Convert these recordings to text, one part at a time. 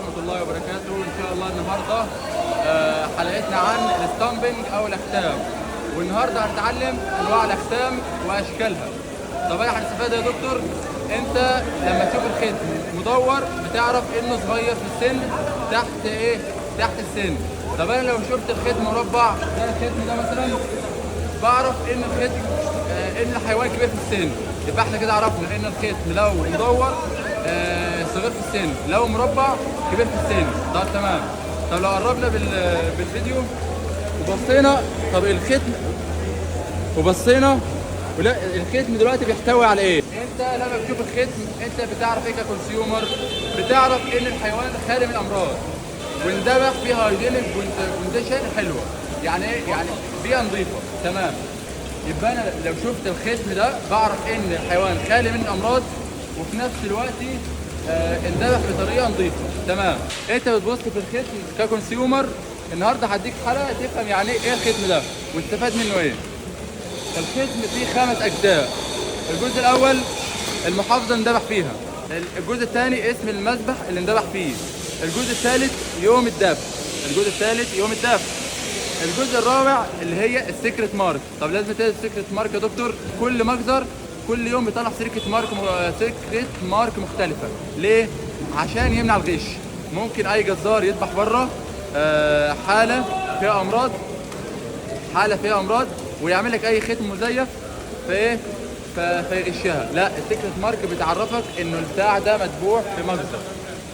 ورحمة الله وبركاته. إن شاء الله النهاردة حلقتنا عن ال stamping أو الأختام، والنهاردة هنتعلم أنواع الأختام وأشكالها. طب إيه هنستفاد يا دكتور؟ أنت لما تشوف الختم مدور بتعرف إنه صغير في السن، تحت إيه؟ تحت السن. طب أنا لو شفت الختم مربع زي الختم ده مثلا، بعرف ان الختم ان الحيوان كبير في السن. يبقى احنا كده عرفنا ان الختم لو مدور صغير في السن، لو مربع كبير في السن. طب تمام. طب لو قربنا بالفيديو وبصينا، طب الختم وبصينا ولا الختم دلوقتي بيحتوي على ايه؟ انت لما بتشوف الختم انت بتعرف ايه ك consumer؟ بتعرف ان الحيوان خالي من الامراض وانذبح في hygienic condition حلوه. يعني ايه؟ يعني بيئة نظيفه. تمام. يبقى انا لو شفت الختم ده بعرف ان الحيوان خالي من الامراض وفي نفس الوقت انذبح بطريقة نظيفه. تمام. انت بتبص في الختم ك consumer. النهارده هديك حلقة تفهم يعني ايه الختم ده وتستفاد منه ايه. الختم فيه خمس اجزاء. الجزء الاول المحافظة اللي اندبح فيها، الجزء الثاني اسم المذبح اللي اندبح فيه، الجزء الثالث يوم الذبح، الجزء الثالث يوم الذبح، الجزء الرابع اللي هي ال secret mark. طب لازم تلاقي ال secret mark يا دكتور؟ كل مجزر كل يوم بيطلع secret mark مختلفه. ليه؟ عشان يمنع الغش. ممكن اي جزار يذبح بره حاله فيها امراض، حاله فيها امراض، ويعمل لك اي ختم مزيف فايه فيغشها. لا، ال secret mark بتعرفك انه البتاع ده مذبوح في مجزر.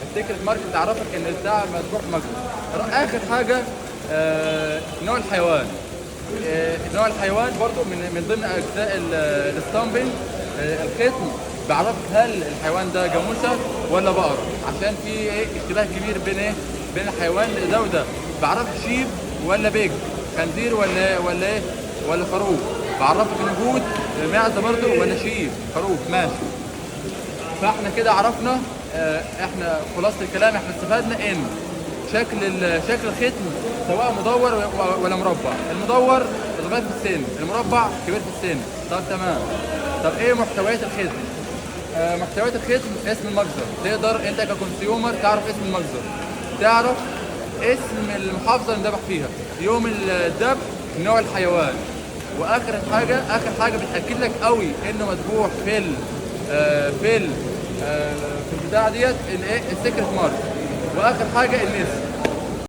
ال secret mark بتعرفك ان البتاع مذبوح في مجزر. اخر حاجة نوع الحيوان. نوع الحيوان برضو من ضمن اجزاء ال stamping الختم. بيعرفك هل الحيوان ده جاموسه ولا بقره، عشان في ايه؟ اشتباه كبير بين ايه؟ بين الحيوان ده وده. بعرفك sheep ولا pig، خنزير ولا ايه؟ ولا خروف. بعرفك انه goat معزة برضو ولا sheep خروف. ماشي. فاحنا كده عرفنا احنا خلاصه الكلام احنا استفدنا ان شكل الختم سواء مدور ولا مربع، المدور صغير في السن، المربع كبير في السن. طب تمام. طب ايه محتويات الختم؟ محتويات الختم اسم المجزر، تقدر انت ك consumer تعرف اسم المجزر، تعرف اسم المحافظة اللي ذبح فيها، يوم الذبح، نوع الحيوان، واخر حاجه، اخر حاجة بتاكد لك قوي انه مذبوح في ال آه، في البتاعه ديت ان ايه؟ ال secret mark. واخر حاجة النسب.